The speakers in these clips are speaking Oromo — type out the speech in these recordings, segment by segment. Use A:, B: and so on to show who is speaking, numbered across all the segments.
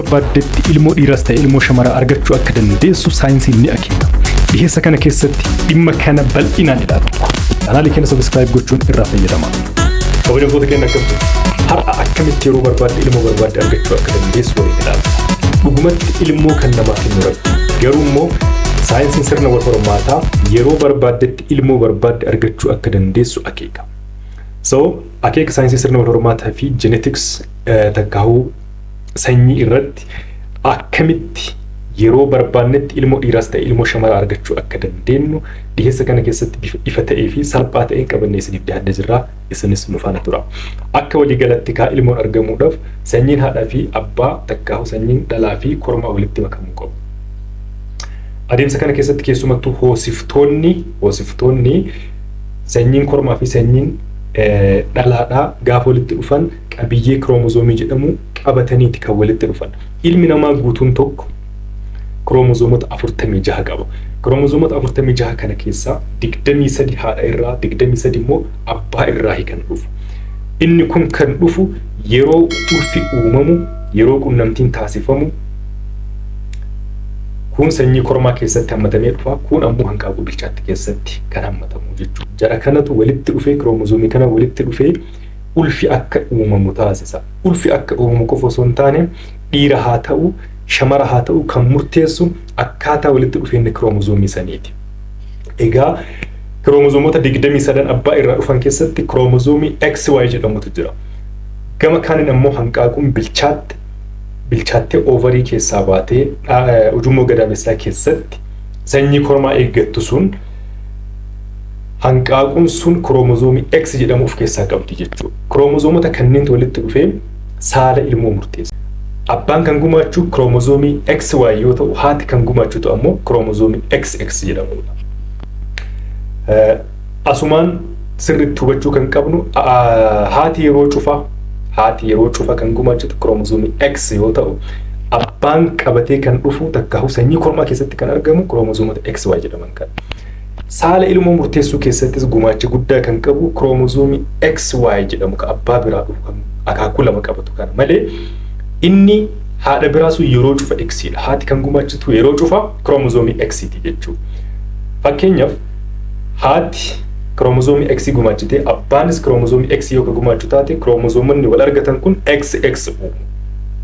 A: Barbaaddetti ilmoo dhiiraas ta'e ilmoo shamaraa argachuu akka dandeessu saayinsiin ni akeeka. Dhiheessa kana keessatti dhimma kana bal'inaan ilaalla. Chaanaalii keenya subscribe gochuun irraa fayyadama. Kabajamtoota keenya, akkam jirtu? Har'a akkamitti yeroo barbaadde ilmoo barbaadde argachuu akka dandeessu waliin ilaalla. Dhugumatti ilmoo kan namaaf kennu Rabbi. Garuu immoo saayinsiin sirna wal hormaataa yeroo barbaaddetti ilmoo barbaadde argachuu akka dandeessu akeeka. So akeeka saayinsii sirna wal hormaataa fi genetics, takkaahuu sanyii irratti, akkamitti yeroo barbaannetti ilmoo dhiiraas ta'e ilmoo shamaraa argachuu akka dandeenyu dhiheessa kana keessatti bifa ifa ta'ee fi salphaa ta'een qabannee isiniif dhiyaannee jirra. Isinis nu faana tura. Akka waliigalatti kaa ilmoon argamuudhaaf sanyiin haadhaa fi abbaa, takkaahuu sanyiin dhalaa fi kormaa walitti makamuu qabu. Adeemsa kana keessatti keessumattuu hoosiftoonni sanyiin kormaa fi sanyiin dhalaadhaa gaafa walitti dhufan qabiyyee kiroomozoomii jedhamu qabataniiti kan walitti dhufan. Ilmi namaa guutuun tokko kiroomozoomota 46 qaba. Kiroomozoomota 46 kana keessaa 23 haadha irraa, 23 immoo abbaa irraa kan dhufu. Inni kun kan dhufu yeroo ulfi uumamu, yeroo qunnamtiin taasifamu, kun sanyii kormaa keessatti hammatamee dhufa, kun ammoo hanqaaquu bilchaatti keessatti kan hammatamu jechuudha. Jara kanatu walitti dhufee, kiroomozoomii kana walitti dhufee ulfi akka uumamu taasisa. Ulfi akka uumamu qofa osoo hin taane, dhiira haa ta'u shamara haa ta'u kan murteessu akkaataa walitti dhufeenya kiroomozoomii saniiti. Egaa kiroomozoomota 23 abbaa irraa dhufan keessatti kiroomozoomii XY jedhamutu jira. Gama kaaniin ammoo hanqaaquun bilchaattee oovarii keessaa baatee ujummoo gadaamessaa keessatti sanyii kormaa eeggattu sun, hanqaaquun sun kiroomozoomii X jedhamu of keessaa qabdi jechuudha. Kiroomozoomota kanneentu walitti dhufee saala ilmoo murteessa. Abbaan kan gumaachu kiroomozoomii XY yoo ta'u, haati kan gumaachutu ammoo kiroomozoomii XX jedhamudha. Asumaan sirriitti hubachuu kan qabnu, haati yeroo cufa kan gumaachitu kiroomozoomii X yoo ta'u, abbaan qabatee kan dhufu, takkaa'u sanyii kormaa keessatti kan argamu kiroomozoomota XY jedhaman kana. Saala ilmoo murteessuu keessattis gumaacha guddaa kan qabu kiroomozoomii XY jedhamu kan abbaa biraa dhufu, kan akaakuu lama qabatu kana malee, inni haadha biraa sun yeroo cufa X dha. Haati kan gumaachitu yeroo cufa kiroomozoomii X ti jechuudha. Fakkeenyaaf, haati kiroomozoomii X gumaachitee abbaanis kiroomozoomii X yoo ka gumaachu taate, kiroomozoomonni wal argatan kun XX uumu.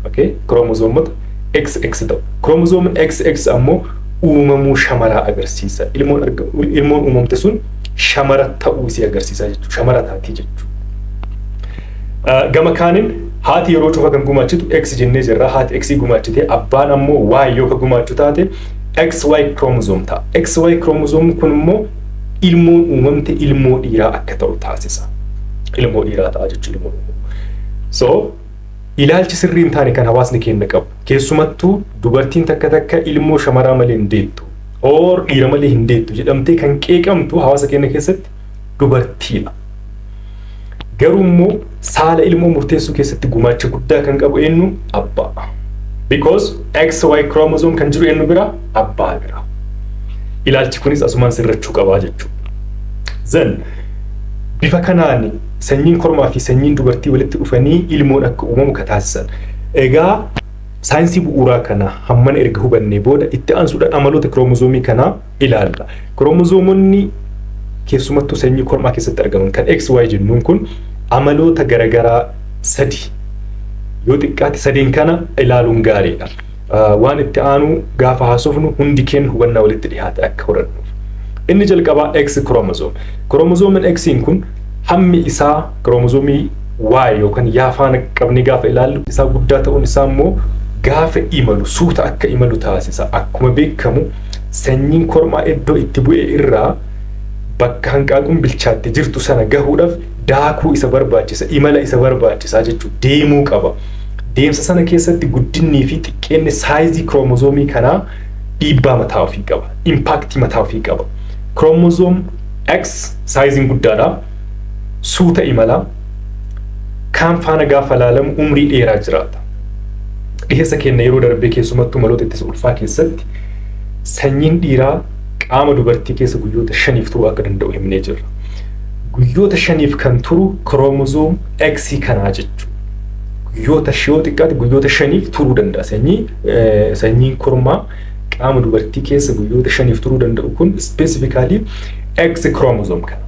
A: Okay? Kiroomozoomota XX ta'u. Kiroomozoomii XX ammoo uumamuu shamaraa agarsiisa. Ilmoon uumamte sun shamara ta'uu isii agarsiisa jechuudha. Shamara taatii jechuudha. Gama kaaniin haati yeroo cufa kan gumaachitu X jennee jirra. Haati X gumaachitee abbaan ammoo Y yoo ka gumaachu taate, XY chromosome ta'a. XY chromosome kun immoo ilmoon uumamte ilmoo dhiiraa akka ta'u taasisa. Ilmoo dhiiraa ta'a jechuudha ilmoon uumamu. So ilaalchi sirrii hin taane kan hawaasni keenya qabu, keessumattuu dubartiin takka takka ilmoo shamaraa malee hin deettu or dhiira malee hin deettu jedhamtee kan qeeqamtu hawaasa keenya keessatti dubartiidha. Garuu immoo saala ilmoo murteessuu keessatti gumaacha guddaa kan qabu eenyu? Abbaa. Because XY chromosome kan jiru eenyu bira? Abbaa bira. Ilaalchi kunis asumaan sirrachuu qabaa jechuudha. Then bifa kanaan sanyiin kormaa fi sanyiin dubartii walitti dhufanii ilmoon akka uumamu ka taasisan. Egaa saayinsii bu'uuraa kana hammana erga hubannee booda, itti aansuudhaan amaloota kiroomozoomii kanaa ilaalla. Kiroomozoomonni keessumattuu sanyii kormaa keessatti argaman kan XY jennuun kun amaloota garaagaraa sadi, yoo xiqqaate sadeen kana ilaaluun gaariidha. Waan itti aanu gaafa haasofnu hundi keenya hubannaa walitti dhiyaate akka horannuuf. Inni jalqabaa X chromosome. Kiromozoomiin X'n kun hammi isaa kiromozoomii Y yookaan Y faana qabnee gaafa ilaallu isaa guddaa ta'uun isaa immoo gaafa imalu suuta akka imalu taasisa. Akkuma beekamu sanyiin kormaa iddoo itti bu'e irraa bakka hanqaaquun bilchaatte jirtu sana gahuudhaaf daakuu isa barbaachisa, imala isa barbaachisaa jechuudha. Deemuu qaba. Deemsa sana keessatti guddinnii fi xiqqeenni saayizii kiroomozoomii kanaa dhiibbaa mataa ofii qaba. Impact mataa ofii qaba. Chromosome X saayiziin guddaadha. Suuta imala. Kaan faana gaafa laalamu umrii dheeraa jiraata. Dhiheessa keenya yeroo darbee, keessumattuu maloota ittisa ulfaa keessatti, sanyiin dhiiraa qaama dubartii keessa guyyoota 5f turuu akka danda'u himnee jirra. Guyyoota 5f kan turu chromosome X kanaa jechuudha. Guyyoota yoo xiqqaate guyyoota 5f turuu danda'a. Sanyiin kormaa qaama dubartii keessa guyyoota 5f turuu danda'u kun specifically X chromosome kana.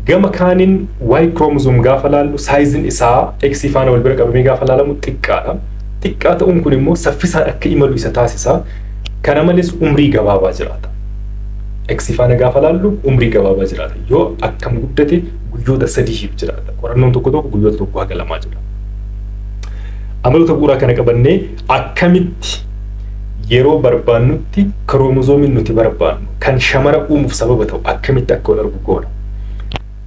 A: Gama kaaniin Y chromosome gaafa laallu, sizeiin isaa X faana wal bira qabamee gaafa laalamu xiqqaadha. Xiqqaa ta'uun kun immoo saffisaan akka imalu isa taasisa. Kana malees umrii gabaabaa jiraata. X faana gaafa laallu umrii gabaabaa jiraata. Yoo akkam guddate guyyoota 3f jiraata. Qorannoon tokko tokko guyyoota 1 haga 2 jira. Amaloota bu'uuraa kana qabannee akkamitti yeroo barbaannutti kiroomozomiin nuti barbaannu kan shamara uumuuf sababa ta'u akkamitti akka wal argu goona?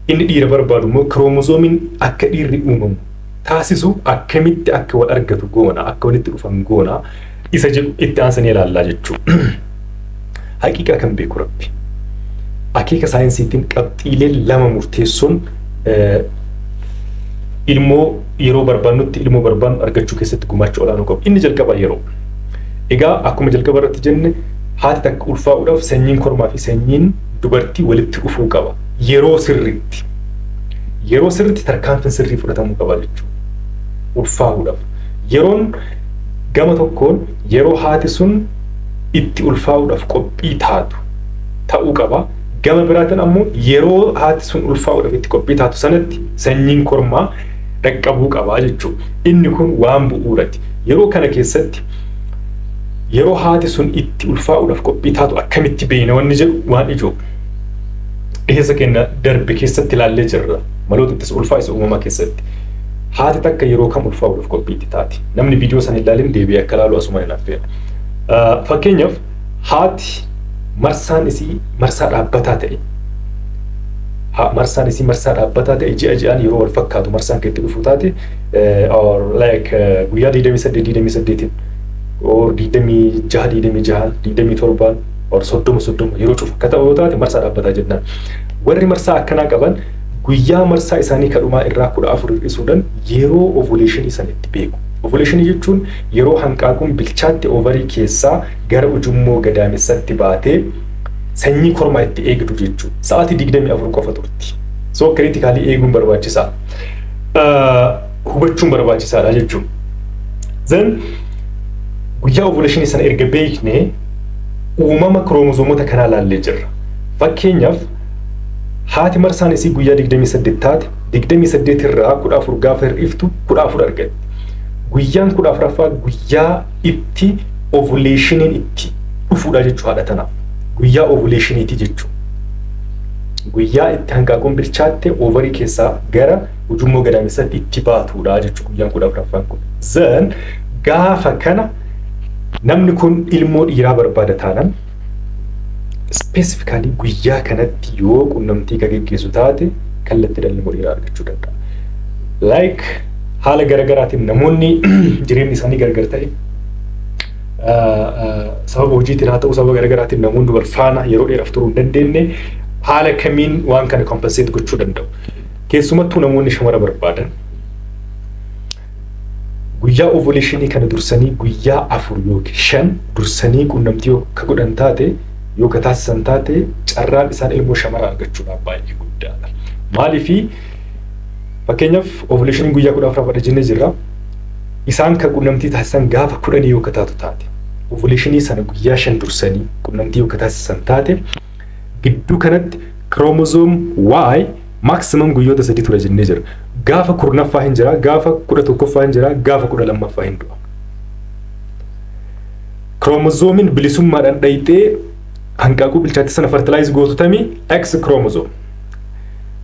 A: Inni dhiira barbaadu immoo kiroomozomiin akka dhiirri uumamu taasisu akkamitti akka wal argatu goona, akka walitti dhufan goona isa jedhu itti aansanii ilaallaa jechuudha. Haqiiqaa kan beeku Rabbi. Akeeka saayinsiitiin qabxiilee lama murteessuun ilmoo yeroo barbaannutti ilmoo barbaannu argachuu keessatti gumaacha olaanoo qabu. Inni jalqaba yeroo. Egaa akkuma jalqaba irratti jenne, haati takka ulfaa'uudhaaf sanyiin kormaa fi sanyiin dubartii walitti dhufuu qaba. Yeroo sirriitti. Yeroo sirriitti tarkaanfiin sirrii fudhatamuu qaba jechuudha. Ulfaa'uudhaaf. Yeroon gama tokkoon yeroo haati sun itti ulfaa'uudhaaf qophii taatu ta'uu qaba. Gama biraatiin ammoo yeroo haati sun ulfaa'uudhaaf itti qophii taatu sanatti sanyiin kormaa dhaqqabuu qaba jechuudha. Inni kun waan bu'uurati. Yeroo kana keessatti yeroo haati sun itti ulfaa'uudhaaf qophii taatu akkamitti beekna wanni jedhu waan ijoo. Dhiheessa keenya darbe keessatti ilaallee jirra. Maloota ittisa ulfaa isa uumamaa keessatti. Haati takka yeroo kam ulfaa'uudhaaf qophii itti taati? Namni viidiyoo sana ilaalin deebi'ee akka ilaalu asuma hin affeera. Fakkeenyaaf, haati marsaan isii marsaa dhaabbataa ta'e, marsaan isii marsaa dhaabbataa ta'e, ji'a ji'aan yeroo wal fakkaatu marsaan kan itti dhufu taate, or like guyyaa 28 28 or 26 26, 27 or 30 30 yeroo cufu akka ta'u yoo taate, marsaa dhaabbataa jennaan. Warri marsaa akkanaa qaban guyyaa marsaa isaanii kadhumaa irraa 14 hir'isuudhaan yeroo ovulationii sana itti beeku. Ovulationii jechuun yeroo hanqaaquun bilchaatte ovary keessaa gara ujummoo gadaamessatti baatee sanyii kormaa itti eegdu jechuudha. Sa'aatii 24 qofa turti. So critically eeguun barbaachisaa. Hubachuun barbaachisaadha jechuudha. Then guyyaa ovulationii sana erga beeknee uumama kiroomozoomota kanaa laallee jirra. Fakkeenyaaf, haati marsaan isii guyyaa 28 taate 28 irraa 14 gaafa hir'iftu 14 argatti. Guyyaan 14ffaa guyyaa itti ovulationiin itti dhufuudha jechuu haadha tanaaf. Guyyaa ovulationiiti jechuudha. Guyyaa itti hanqaaquun bilchaatte ovary keessaa gara ujummoo gadaamessatti itti baatuudha jechuudha guyyaan 14ffaan kun. Then gaafa kana namni kun ilmoo dhiiraa barbaada taanaan, specifically guyyaa kanatti yoo qunnamtii ka geggeessu taate, kallattiidhaan ilmoo dhiiraa argachuu danda'a. Like haala garaagaraatiin namoonni jireenyi isaanii gargar ta'e, sababa hojiitiin haa ta'u sababa garaagaraatiin namoonni wal faana yeroo dheeraaf turuu hin dandeenye haala kamiin waan kana compensate gochuu danda'u? Keessumattuu namoonni shamara barbaadan guyyaa ovulationii kana dursanii guyyaa 4 yookiin 5 dursanii qunnamtii yoo ka godhan taate, yoo ka taasisan taate, carraan isaan ilmoo shamaraa argachuudhaaf baay'ee guddaadha. Maaliifii, fakkeenyaaf, ovulationiin guyyaa 14ffaadha jennee jirra. Isaan ka qunnamtii taasisan gaafa 10 yoo ka taatu taate, ovulationii sana guyyaa 5 dursanii qunnamtii yoo ka taasisan taate, gidduu kanatti chromosome Y maximum guyyoota 3 tura jennee jira. Gaafa 10ffaa hin jira, gaafa 11ffaa hin jira, gaafa 12ffaa hin du'a. Kiromozoomiin bilisummaadhaan dhayixee hanqaaquu bilchaatti sana fertilize gootu tamii? X chromosome.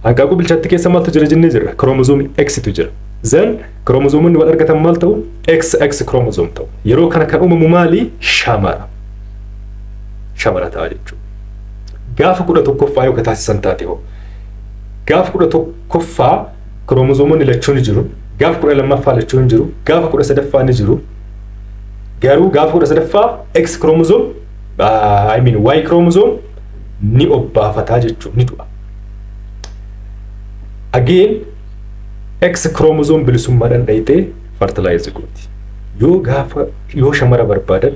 A: Hanqaaquu bilchaatti keessa maaltu jira jennee jirra? Kiroomozoomii Xtu jira. Then kiroomozoomonni wal argatan maal ta'u? XX chromosome ta'u. Yeroo kana kan uumamu maali? Shamara. Shamara ta'a jechuudha. Gaafa 11ffaa yoo ka taasisan taate hoo? Gaafa 11ffaa kiroomozoomonni lachuu ni jiru. Gaafa 12ffaa lachuu ni jiru. Gaafa 13ffaa ni jiru. Garuu gaafa 13ffaa X chromosome, I mean Y chromosome ni obbaafataa jechuudha, ni du'a. Again X chromosome bilisummaadhaan dhayitee fertilize gooti. Yoo gaafa yoo shamara barbaadan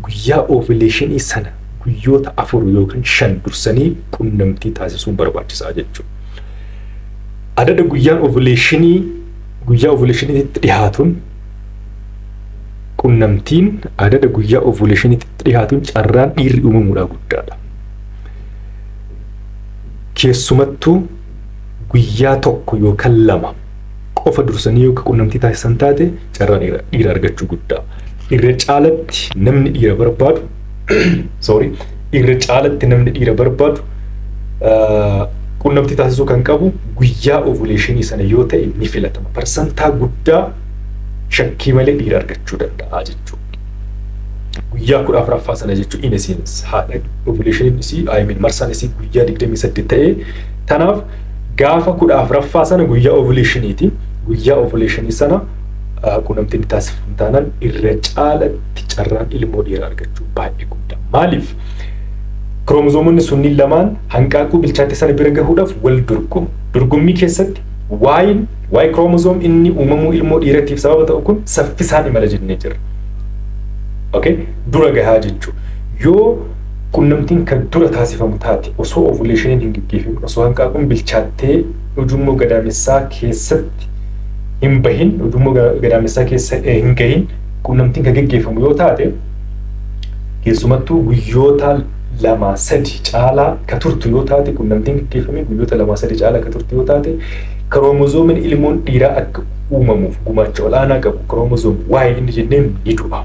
A: guyyaa ovulationii sana guyyoota 4 yookiin 5 dursanii qunnamtii taasisuun barbaachisaa jechuudha. Adada guyyaan ovulationii guyyaa ovulationiitti dhihaatuun, qunnamtiin adada guyyaa ovulationiitti dhihaatuun carraan dhiirri uumamuudhaa guddaadha. Keessumattuu guyyaa 1 yookaan 2 qofa dursanii yoo qunnamtii taasisan taate, carraan dhiira argachuu guddaa. Irra caalatti namni dhiira barbaadu, sorry, irra caalatti namni dhiira barbaadu qunnamtii taasisuu kan qabu guyyaa ovulationii sana yoo ta'e ni filatama. Parsantaa guddaa shakkii malee dhiira argachuu danda'a jechuudha. Guyyaa 14ffaa sana jechuun, in essence, haadha ovulationiin isii, I mean, marsaan isii guyyaa 28 ta'ee, tanaaf gaafa 14ffaa sana guyyaa ovulationiiti. Guyyaa ovulationii sana qunnamtiin taasifamu taanaan irra caalatti carraan ilmoo dhiiraa argachuu baay'ee guddaa. Maaliif? Kiroomozoomonni sunniin lamaan hanqaaquu bilchaatte sana bira gahuudhaaf wal dorgomu. Dorgommii keessatti Y'n, Y chromosome inni uumamuu ilmoo dhiiratiif sababa ta'u kun saffisaan imala jennee jirra. Okay? Dura gahaa jechuudha. Yoo qunnamtiin kan dura taasifamu taate, osoo ovulationiin hin gaggeeffamin, osoo hanqaaquun bilchaattee ujummoo gadaamessaa keessatti hin bahin, ujummoo gadaamessaa keessa hin gahin qunnamtiin kan gaggeeffamu yoo taate, keessumattuu guyyoota 2-3 caalaa ka turtu yoo taate, qunnamtiin gaggeeffame guyyoota 2-3 caalaa ka turtu yoo taate, kiroomoozoomiin ilmoon dhiiraa akka uumamuuf gumaacha olaanaa qabu, chromosome Y inni jenneen, ni du'a.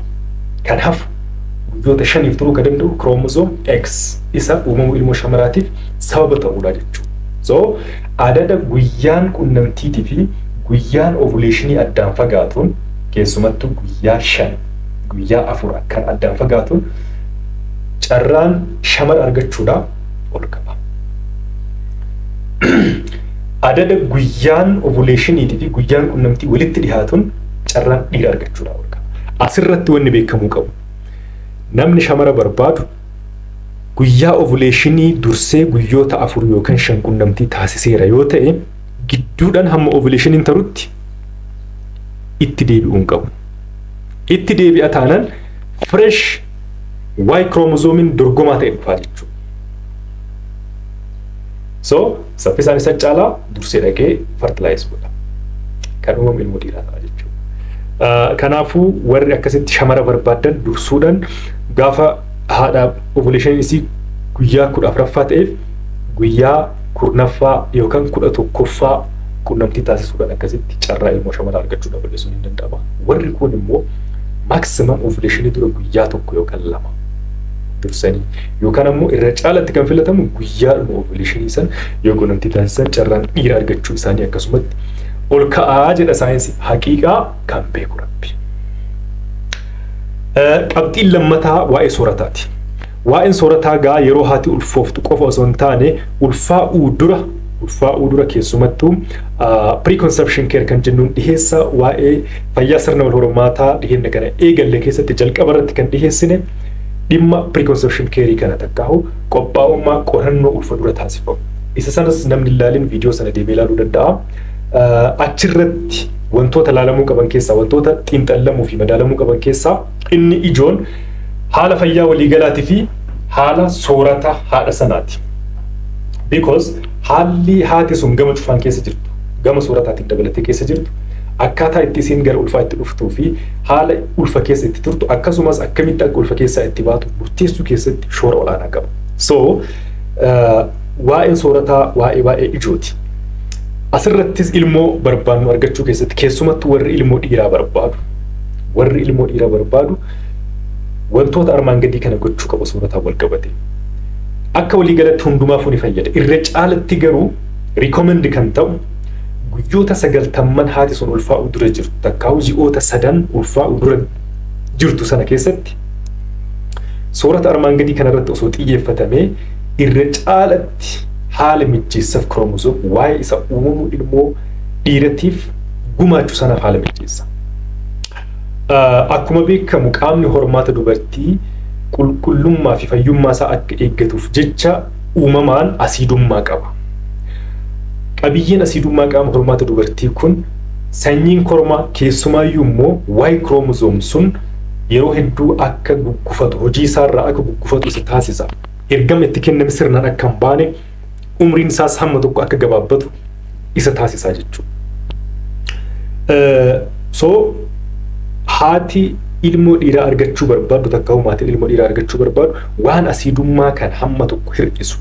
A: Kanaaf guyyoota 5f turuu kan danda'u chromosome X isa uumamuu ilmoo shamaraatiif sababa ta'uudha jechuudha. So adada guyyaan qunnamtiitii fi guyyaan ovulationii addaan fagaatuun, keessumattuu guyyaa 5, guyyaa 4 akkan addaan fagaatuun, carraan shamara argachuudhaa ol qaba. Adada guyyaan ovulationiitii fi guyyaan qunnamtii walitti dhihaatuun carraan dhiira argachuudhaa ol qaba. Asirratti wanni beekamuu qabu, namni shamara barbaadu guyyaa ovulationii dursee guyyoota 4 yookaan 5 qunnamtii taasiseera yoo ta'e, gidduudhaan hamma ovulationiin tarutti itti deebi'uu hin qabu. Itti deebi'a taanaan fresh Y chromosomeiin dorgomaa ta'e dhufaa jechuudha. So saffisaan isa caalaa dursee dhaqee fertilize godha. Kan uumamu ilmoo dhiiraa ta'a jechuudha. Kanaafuu warri akkasitti shamara barbaadan dursuudhaan gaafa haadha ovulation isii guyyaa 14ffaa ta'eef guyyaa 10ffaa yookaan 11ffaa qunnamtii taasisuudhaan akkasitti carraa ilmoo shamaraa argachuudhaaf bal'isuun hin danda'ama. Warri kun immoo maximum ovulationii dura guyyaa 1 yookaan 2 dursanii yookaan ammoo irra caalatti kan filatamu guyyaadhuma ovulationii san yoo qunnamtii taasisan, carraan dhiira argachuu isaanii akkasumatti ol ka'aa jedha saayinsii. Haqiiqaa kan beeku Rabbi. Qabxiin lammataa waa'ee soorataati. Waa'een soorataa gaa yeroo haati ulfooftu qofa osoo hin taane, ulfaa'uu dura, keessumattuu preconception care kan jennuun dhiheessa waa'ee fayyaa sirna wal hormaataa dhiheenya kana eegalle keessatti jalqaba irratti kan dhiheessine dhimma preconception care kana takkaahu qophaa'ummaa qorannoo ulfa dura taasifamu. Isa sanas namni ilaalin viidiyoo sana deemee ilaaluu danda'a. Achirratti wantoota ilaalamuu qaban keessaa, wantoota xiinxallamuu fi madaalamuu qaban keessaa inni ijoon haala fayyaa waliigalaatii fi haala soorata haadha sanaati. Because haalli haati sun gama cufaan keessa jirtu, gama soorataatiin dabalatee keessa jirtu, akkaataa itti isiin gara ulfaa itti dhuftuu fi haala ulfa keessa itti turtu, akkasumas akkamitti akka ulfa keessaa itti baatu murteessuu keessatti shoora olaanaa qaba. So waa'een soorataa waa'ee baay'ee ijooti. Asirrattis ilmoo barbaannu argachuu keessatti, keessumattuu warri ilmoo dhiiraa barbaadu, warri ilmoo dhiiraa barbaadu wantoota armaan gadii kana gochuu qaba soorataan wal qabate. Akka waliigalatti hundumaafuu ni fayyada. Irra caalatti garuu recommend kan ta'u guyyoota 90n haati sun ulfaa'uu dura jirtu, takkaa'u ji'oota 3n ulfaa'uu dura jirtu sana keessatti soorata armaan gadii kanarratti osoo xiyyeeffatamee irra caalatti haala mijjeessaaf, chromosome Y isa uumamuu ilmoo dhiiratiif gumaachu sanaaf haala mijjeessa. Akkuma beekamu qaamni hormaata dubartii qulqullummaa fi fayyummaa isaa akka eeggatuuf jecha uumamaan asiidummaa qaba. Qabiyyeen asiidummaa qaama hormaata dubartii kun sanyiin kormaa, keessumaayyuu immoo Y chromosome sun, yeroo hedduu akka guggufatu, hojii isaarraa akka guggufatu isa taasisa. Ergama itti kenname sirnaan akka hin baane, umriin isaas hamma tokko akka gabaabbatu isa taasisaa jechuudha. So haati ilmoo dhiiraa argachuu barbaaddu takka maatiin ilmoo dhiiraa argachuu barbaadu waan asiidummaa kan hamma tokko hir'isu,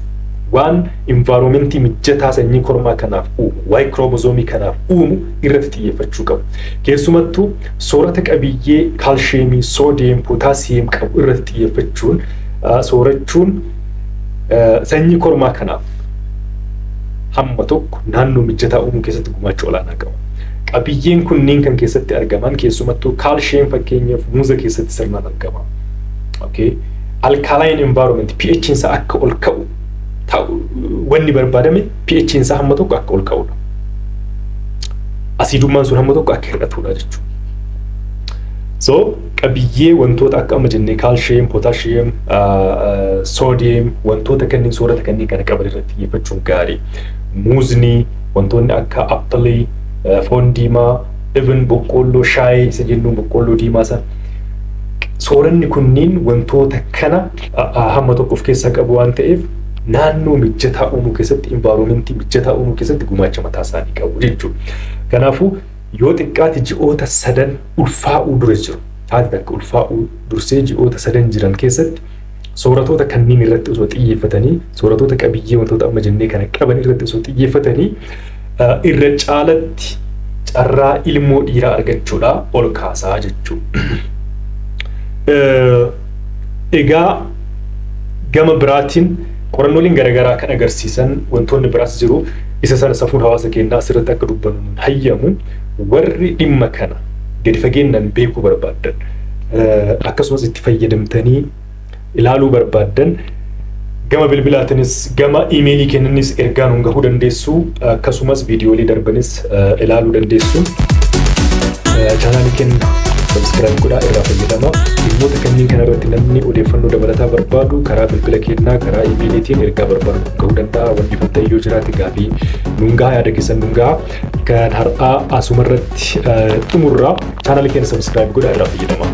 A: waan environmentii mijataa sanyii kormaa kanaaf uumu, Y chromosomii kanaaf uumu irratti xiyyeeffachuu qabu. Keessumattuu soorata qabiyyee kaalshiyeemii, sodium, potassium qabu irratti xiyyeeffachuun soorachuun sanyii kormaa kanaaf hamma tokko naannoo mijataa uumuu keessatti gumaacha olaanaa qaba. Qabiyyeen kunneen kan keessatti argaman, keessumattuu kaalshiyeem fakkeenyaaf muuza keessatti sirnaan argama. Okay. Alkaline environment, pH isaa akka ol ka'u ta'u, wanni barbaadame pH isaa hamma tokko akka ol ka'udha. Asiidummaan sun hamma tokko akka hir'atudha jechuudha. So qabiyyee wantoota akka amma jennee kaalshiyeem, potassium, sodium, wantoota kanneen soorata kanneen kana qaban irratti xiyyeeffachuun gaarii. Muuzni, wantoonni akka appleii, foon diimaa, even boqqoolloo, shaayii isa jennuun boqqoolloo diimaa sana. Sooranni kunniin wantoota kana hamma tokko of keessaa qabu waan ta'eef naannoo mijataa uumuu keessatti, environmentii mijataa uumuu keessatti gumaacha mataa isaanii qabu jechuudha. Kanaafuu yoo xiqqaate ji'oota 3 ulfaa'uu dura jiru, haati takka ulfaa'uu dursee ji'oota 3 jiran keessatti sooratoota kanneen irratti osoo xiyyeeffatanii, sooratoota qabiyyee wantoota amma jennee kana qaban irratti osoo xiyyeeffatanii, irra caalatti carraa ilmoo dhiiraa argachuudha ol kaasaa jechuudha. Egaa gama biraatiin qorannooleen garaagaraa kan agarsiisan wantoonni biraas jiru. Isa sana safuun hawaasa keenyaa asirratti akka dubbannu hayyamu. Warri dhimma kana gadi fageenyaan beekuu barbaaddan, akkasumas itti fayyadamtanii ilaaluu barbaaddan, gama bilbilaatiinis gama iimeelii kennanis ergaa nuun gahuu dandeessu, akkasumas viidiyoolee darbanis ilaaluu dandeessu. Chaanaalii keenya subscribe godhaa irraa fayyadama. Dhimmoota kanneen kana irratti namni odeeffannoo dabalataa barbaadu karaa bilbila keenyaa, karaa iimeeliitiin ergaa barbaadu gahuu danda'a. Wanni fatta yoo jiraate gaafii nuun gahaa, yaada keessan nuun gahaa. Kan har'aa asuma irratti xumurraa. Chaanaalii keenya subscribe godhaa irraa fayyadama.